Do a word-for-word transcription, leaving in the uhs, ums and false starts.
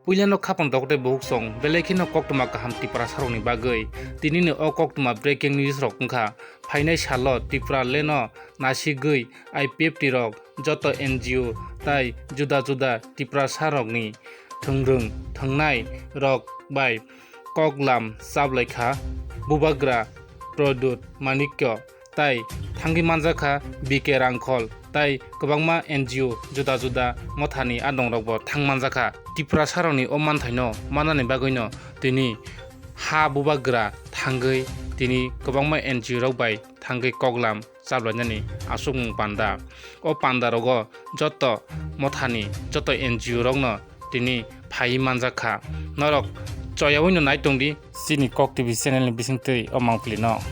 Puilano khapang dokte buhuk song, belai kheno koktwma kaham Tiprasarokni bagwi. Tinini o koktwma breaking news rok wngkha, phainai salo Tipraland-o nasigwi I P F T rok joto N G O tai juda juda Tiprasarokni thwngrwng thwngnai rok bai koklam chaplaikha Bubagra Pradyut Manikya tai thangwi manjakha B K Rangkhol tai kwbangma N G O juda juda mothani adongrokbo thang manjakha. Tiprasarokni o manthaino manani bagwino tini ha bubagra thangwi tini kwbangma N G O rok bai thangwi koklam chaplainani aswkmung panda. O pandarogo joto mothani, joto N G O rokno tini phaiwi manjakha. Norok choyaui no nai tongdi chini Kok T V channel ni bisingtwi o mangpili no.